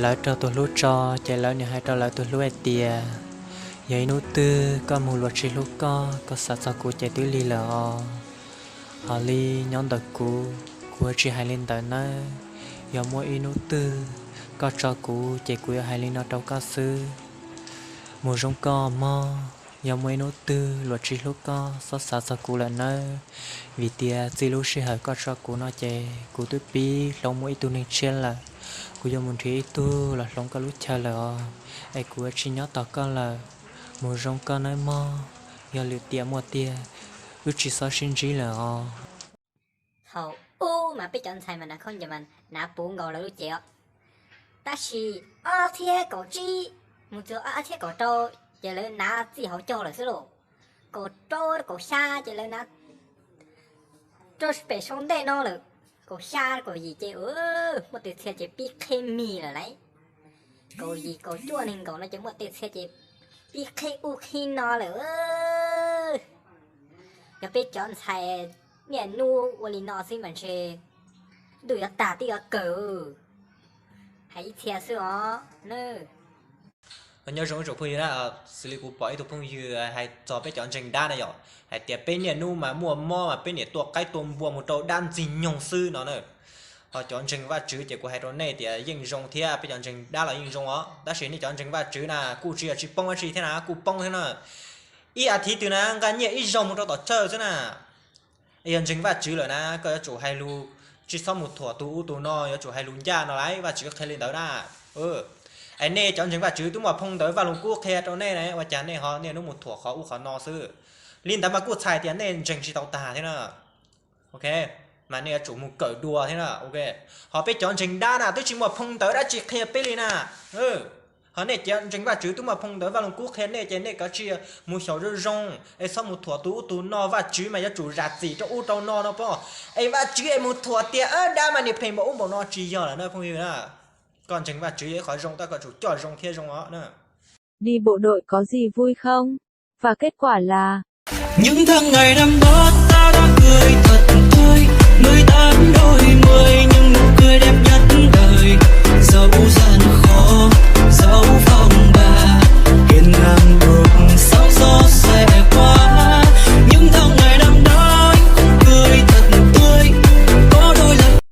Lawv raug tus hlub tso, ces lawv niaj hais rau lawv tus hlub hais tias, yog ib hnub twg koj mus luag tsis hlub koj, koj xav txog kuv ces twb lig lawm os. Hos li nyob ntawm kuv, kuv yuav tsis hais li ntawd nawb. Yog muaj ib hnub twg koj tso kuv ces kuv yuav hais li no rau koj xwb. Mus zoo koj mog, yog muaj ib hnub twg luag tsis hlub koj, txhob xav txog kuv lawm nawb. Vim tias txij lub sij hawm koj tso kuv no ces kuv twb pib hloov mus ib tug neeg tshiab lawm. Kuv yuav mus nrhiav ib tug los hloov koj lub chaw lawm os, es kuv yuav tsis nyob tos koj lawm. Mus zoo koj nawb mog, yog lwm tiam muaj tiag, wb tsis txhob sib ntsib lawm os. Thaum ub mas peb cov ntxhais mas hnav khaub ncaws mas hnav puv nkaus lawv lub cev os. Tab sis ob txhiab kaum tsib mus txog ob txhiab kaum rau, ces lawv hnav txij hauv caug lawm xwb lauj. Kaum rau kaum xya ces lawv hnav rau pem sau ntej no lawm. Kaum xya kaum yim ces muaj tej txhia ces pib qhib mis lawm lauj. Kaum yim kaum cuaj nees nkaum no ces muaj tej txhia ces pib qhib ub qhib no lawm. Yog peb cov ntxhais niaj hnub ua li no xwb mas ntshe ntuj yuav tag twb yuav kawg. Hais ib txhia xwb os. Nyob zoo ib tsoom phooj ywg na, xws li kuv pom ib tug phooj ywg hais txog peb cov ntseeg dab na yom, hais tias peb niaj hnub mas muaj mob mas peb niam tua qaib tua npua mus rau dab ntxig nyoog xwb no na. Ho cov ntseeg Vajtswv ces kuv hais rau nej tias yeej zoo thiab, peb cov ntseeg dab los yeej zoo os. Tab sis nej cov ntseeg Vajtswv na kuj tsis yog tsis poob dab tsi thiab na, kuj poob thiab na. Ib as thiv twg na nqa nyiaj ib zaug mus rau tom tsawj xwb na. Yog ntseeg Vajtswv lawm na koj yuav tsum hais lus, tsis txhob mus thuam tus ub tus no, yuav tsum hais lus ncaj no lauj, Vajtswv qhia li ntawd na. Es nej cov ntseeg Vajtswv twb muaj phoo ntawv Vaj Lug Kub qhia rau nej na, ua cas nej ho niaj hnub mus thuam qhov ub qhov no xwb? Li ntawd mas kuj txhais tias nej ntseeg tsis tau tag thiab na. Mas nej yuav tsum mus kawm dua thiab na. Ho peb cov ntseeg dab na twb tsis muaj phoo ntawv dab tsi qhia peb li na. Ho nej cov ntseeg Vajtswv twb muaj phoo ntawv Vaj Lug Kub qhia nej ces nej kav tsij mus xyaum zoo zoo es txhob mus thuam tus ub tus no, Vajtswv mas yuav tsum zam txim rau ub rau no no pob. Es Vajtswv es mus thuam tias dab mas niag phem npaum ub npaum no tsis yog lawm na phooj ywg na. Koj ntseeg Vajtswv yog ib qhov zoo tab koj tsum coj zoo thiab zoo os na. Đi bộ đội có gì vui không? Và kết quả là Những tháng ngày năm đó ta đã cười thật tươi, mười tám đôi mươi, những nụ cười đẹp nhất đời. Dẫu gian